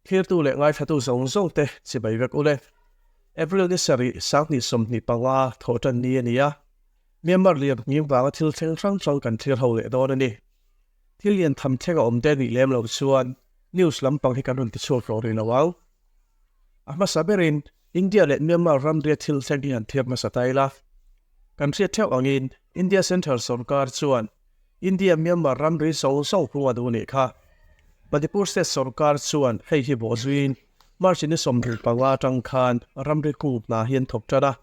Thlirtu leh ngaithlatu zawng zawng te chibai vek ule. April ni sarih sanghnih 25 thawhtan ni a ni a. Myanmar lian nghing vanga thil thleng hrang hrang kan thlir ho leh dawn a ni. Thil lian tham thleng a awm te nih lem loh chuan news lampang hi kan rawn tichhuak hlawh rih lo ang. A hmasa berin India leh Myanmar ramria thil thleng hi han thlir hmasa ta ila. Kan hriat theuh angin India Central Sorkar chuan India Myanmar ramri zawng zawng hung a duh nih kha. Manipur State Sorkar chuan hei hi bawhzuiin March ni 25 atang khan ramri hung hna hi an thawk tan a.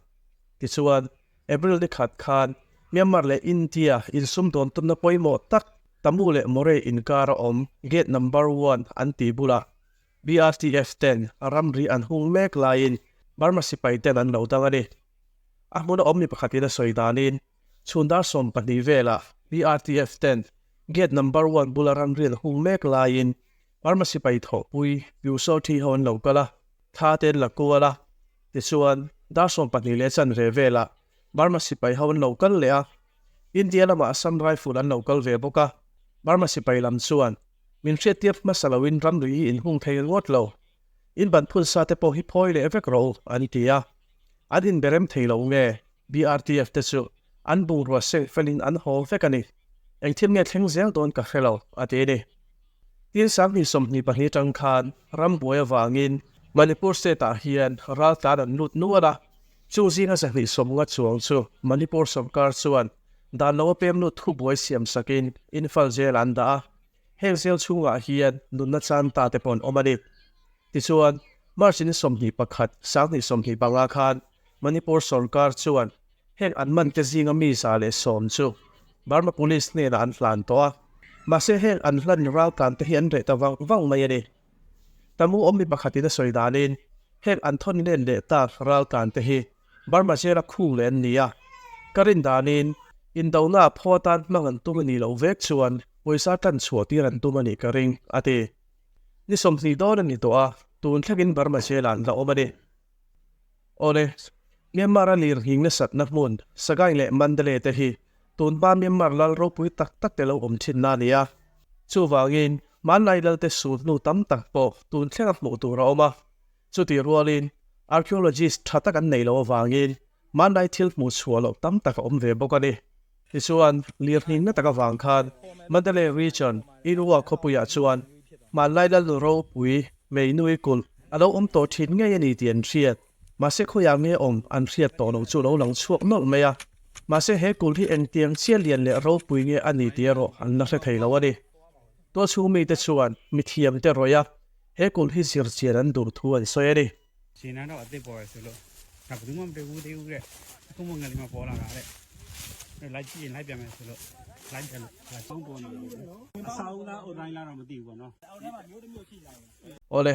Tichuan, April ni khat khan Myanmar leh India insumdawn tumna pawimawh tak Tamu leh Moreh inkar a awm Gate Number One an tih bulah BRTF ten ramri an hung mek laiin Burma sipai ten an lo dang a ni. A hmuna awm mi pakhatin a sawi danin chhun dar 12 velah BRTF ten Gate Number One bula ramri an hung mek laiin Burma sipai thawhpui Pyusawthi ho an lo kal a, thla te an la kual a. Tichuan, dar 12 leh chanve velah Burma sipai ho an lo kal leh a, India lamah Assam Rifle an lo kal ve bawk a. Burma sipai lam chuan min hriattir hmasa loin ramri hi in hung thei ringawt lo, in ban phun sa te pawh hi phawi leh vek rawh u, an ti a. An inberem thei lo nge BRTF te chu an bungrua seng felin an haw vek a ni. Eng thil nge thleng zel dawn ka hre lo, a ti a ni. Tin 2022 tang khan rambuai avangin Manipur state ah hian raltlan an lut nual a, chung zinga 250 chuang chu Manipur sorkar chuan dan lo a pem lut thubuai siam sakin Imphal jail ah an dah a, heng jail chhungah hian nunna chan ta te pawh an awm a ni. Tichuan, March ni 21, 2025 khan Manipur sorkar chuan heng an man te zinga mi 110 chu Burma Police hnenah an hlan tawh a, mahse heng an hlan raltlan te hi an reh ta vang vang mai a ni. Tamu awm mi pakhatin a sawi danin heng an thawn len leh tak raltlan te hi Burma jail-a khung leh an ni a, ka rin danin indona a phaw atan hmang an tum a nih loh vek chuan pawisa tan chhuah tir an tum a nih ka ring, a ti. Ni 20 dawn a ni tawh a, tun thlengin Burma jail-ah an la awm a ni. Awle, Myanmar-a lir nghing nasatna hmun Sagaing leh Mandalay te hi tun hma Myanmar lal ropui tak tak te lo awm thinna a ni a. Chuvangin, hmanlai lalte sul hnu tam tak pawh tun thlenga hmuh tur a awm a. Chutih rualin, archaeologist tha tak an neih loh avangin hmanlai thil hmuh chhuah loh tam tak a awm ve bawk a ni. Tichuan, lir nghing na tak avang khan Mandalay Region, Inwa khawpuiah chuan hmanlai lal ropui Meinui kulh a lo awm tawh thin ngei a ni tih an hriat. Mahse khawiah nge awm an hriat tawh loh chu lo lang chhuak nawlh mai a. Mahse he kulh hi engtiang chiah lian leh ropui nge a ni tih erawh an la hre thei lo a ni. Tualchhung mite chuan mithiam te rawih a, he kulh hi zir chian an duh thu an sawi a ni. Awle,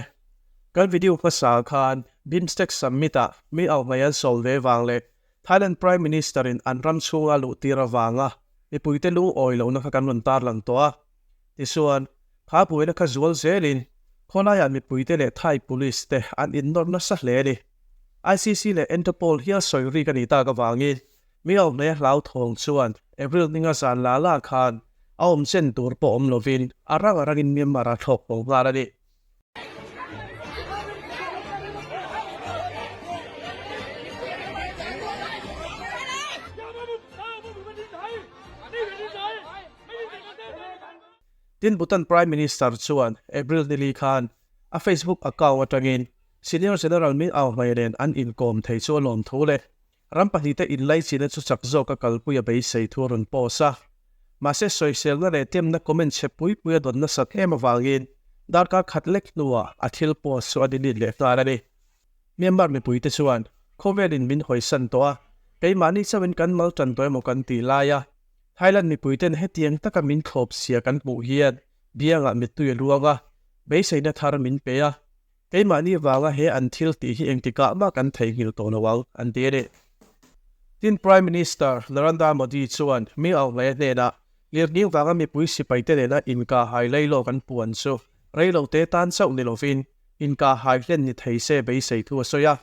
kan video hmasa khan BIMSTEC Summit ah mi au hmai an sawm ve vang leh Thailand Prime Minister in an ram chhunga luh tir avanga mipuite lungawi lohna kha kan rawn tarlang tawh a. Tichuan, kha buaina kha zual zelin khawlaiah mipuite leh Thai Police te an innawr nasa hle a ni. ICC leh Interpol hial sawi rik a nih tak avangin mi au hmai a hlauthawng chuan April ninga zan la la khan a awm chen tur pawh awm lovin a rang a rangin Myanmar a thlawk bo nghal a ni. Tin Bhutan Prime Minister chuan April nili khan a Facebook account atangin Senior General Min Aung Hlaing nen an inkawm thei chu a lawm thu leh ram pahnihte inlaichinna chu chak zawk a kalpui a beisei thu a rawn post a. Mahse sawiselna leh temna comment chhe pui pui a dawn nasat em avangin darkar khat lek hnuah a thil post chu a delete leh nghal a ni. Myanmar mipuite chuan khawvelin min hawisan tawh a, keimahni chauhin kan mal tan tawh emaw kan tih lai a, Thailand mipuiten hetiang taka min thlawp sia kan hmuh hian biangah mittui a luang a, beiseina thar min pe a, keimahni vanga he an thil tih hi engtikah mah kan theihnghilh tawh lo ang, an ti a ni. Tin Prime Minister Narendra Modi chuan mi Aung Hlaia hnenah lirnghing vanga mipui sipaite nena inkahhai lailawk an puan chu reilote tan chauh ni lovin inkahhai hlen ni thei se beisei thu a sawi a.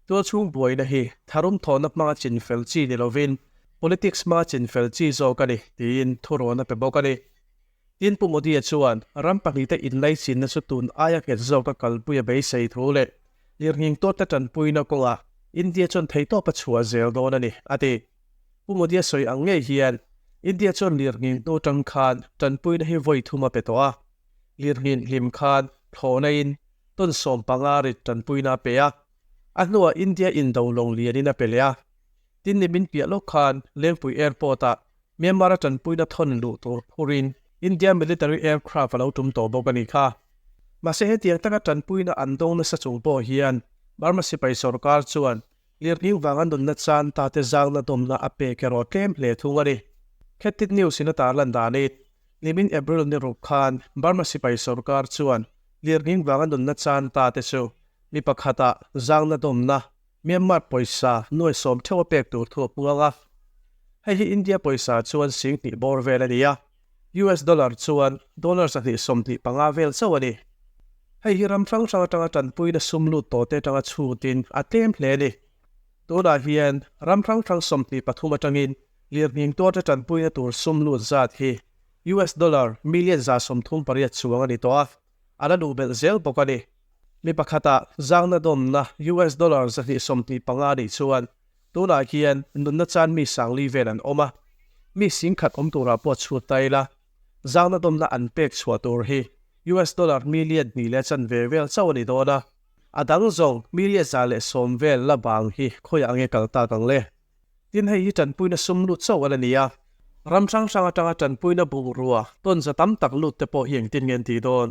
Tualchhung buaina hi tharum thawhna hmanga chinfel chi ni lovin politics hmanga chinfel chi zawk a ni, tiin thurawn a pe bawk a ni. Tin, Pu Modi-a chuan ram pahnihte inlaichinna chu tun aia nghet zawka kalpui a beisei thu leh lirnghing tawtte tanpuina kawngah India chuan theihtawp a chhuah zel dawn a ni, a ti. Pu Modi-a sawi ang ngei hian India chuan lirnghing hnu tang khan tanpuina hi vawi thum a pe tawh a, lirnghing hlim khan thlawhna-in tawn 15 rit tanpuina a pe a, a hnuah India indo lawng lianin a pe leh a. Tin, nimin piah lawk khan Lengpui Airport-ah Myanmar-a tanpuina thawn luh tur phurin India military aircraft a lo tum tawh bawk a nih kha. Mahse hetiang taka tanpuina an dawng nasa chung pawh hian Burma sipai sorkar chuan lirnghing vanga nunna chan ta te zangna dawmna a pek erawh tlem hle thung a ni. Khetit News in a tarlan danin nimin April ni ruk khan Burma sipai sorkar chuan lirnghing vanga nunna chan ta te chu mi pakhatah zangna dawmna Myanmar pawisa nuai sawm theuh a pek tur thu a puang a, hei hi India pawisa chuan 2000 bawr vel a ni a, US dollar chuan dollar 125 vel chauh a ni. Hei hi ram hrang hrang atanga tanpuina sum lut tawhte atanga chhutin a tlem hle a ni. Tunah hian ram hrang hrang 23 atangin lirnghing tuarte tanpuina tur sum lut zat hi US dollar million 138 chuang a ni tawh a, a la luh belh zel bawk a ni. Mi pakhatah zangna dawmna US dollar 125 nih chuan tunah hian nunna chan mi 4000 vel an awm a, mi 10,000 awm turah pawh chhut ta ila, zangna dawmna an pek chhuah tur hi US dollar million hnih leh chanve vel chauh a ni dawn a, a dang zawng million 110 vel la bang hi khawiah nge kal tak ang le? Tin, hei hi tanpuina sum lut chauh a la ni a, ram hrang hrang atanga tanpuina bungrua tawn za tam tak lut te pawh hi engtin nge an tih dawn?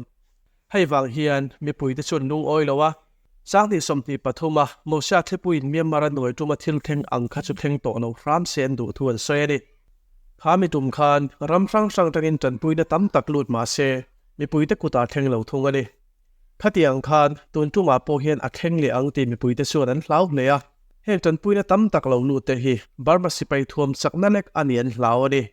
Hei vang hian mipuite chuan lungawi lo a, 2023 a Mosia thlipuiin Myanmar a nuai tuma thil thleng ang kha chu thleng tawh lo hram se an duh thu an sawi a ni. Kha mi tum khan ram hrang hrang atangin tanpuina tam tak lut mah se mipuite kutah thleng lo thung a ni. Khatiang khan tun tumah pawh hian a thleng leh ang tih mipuite chuan an hlau hle a, heng tanpuina tam tak lo lut te hi Burma sipai thuam chakna lek a ni an hlau a ni.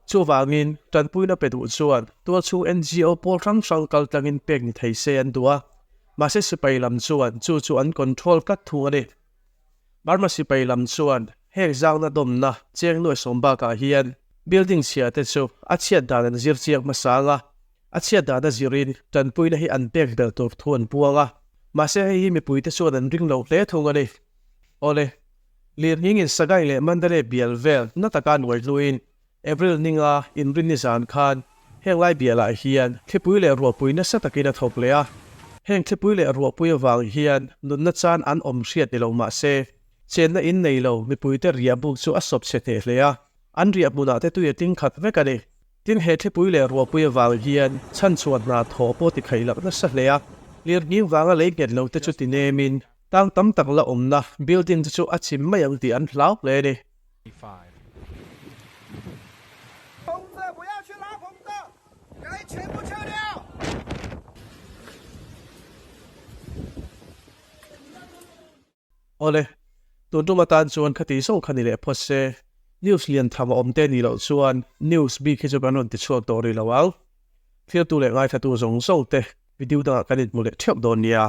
Chuvangin, tanpuina pe duh chuan tualchhung NGO pawl hrang hrang kal tlangin pek ni thei se an duh a, mahse sipai lam chuan chu chu an control tlat thung a ni. Burma sipai lam chuan heng zangna dawmna cheng nuai sawm bakah hian building chhia te chu a chhiat dan an zir chiang hmasa ang a, a chhiat dana zirin tanpuina hi an pek belh tur thu an puang a, mahse hei hi mipuite chuan an ring lo hle thung a ni. Awle. Lirnghingin Sagaing leh Mandalay bial vel na taka nuai hnuin April ninga inrinni zan khan heng lai bialah hian thlipui leh ruahpui nasa takin a thawk leh a. Heng thlipui leh ruahpui avang hian nunna chan an awm hriat ni lo mah se, chenna in nei lo mipuite riah buk chu a sawp chhe hneh hle a, an riah hmunah te tui a tling khat vek a ni. Tin, he thlipui leh ruahpui avang hian chhanchhuah hna thawh pawh ti khaih loh nasa hle a, lirnghing vanga lei nghet lo te chu ti nemin Tang tam tak la awmna building te chu a chim mai ang tih an hlau hle a ni. Awle, tun tum atan chuan khati zawng kha ni leh phawt se, news lian tham a awm te nih loh chuan news bik hi chu kan rawn ti chhuak tawh rih lo ang. Thiltu leh ngaithlatu zawng zawng te video dangah kan inhmu leh theuh dawn nia.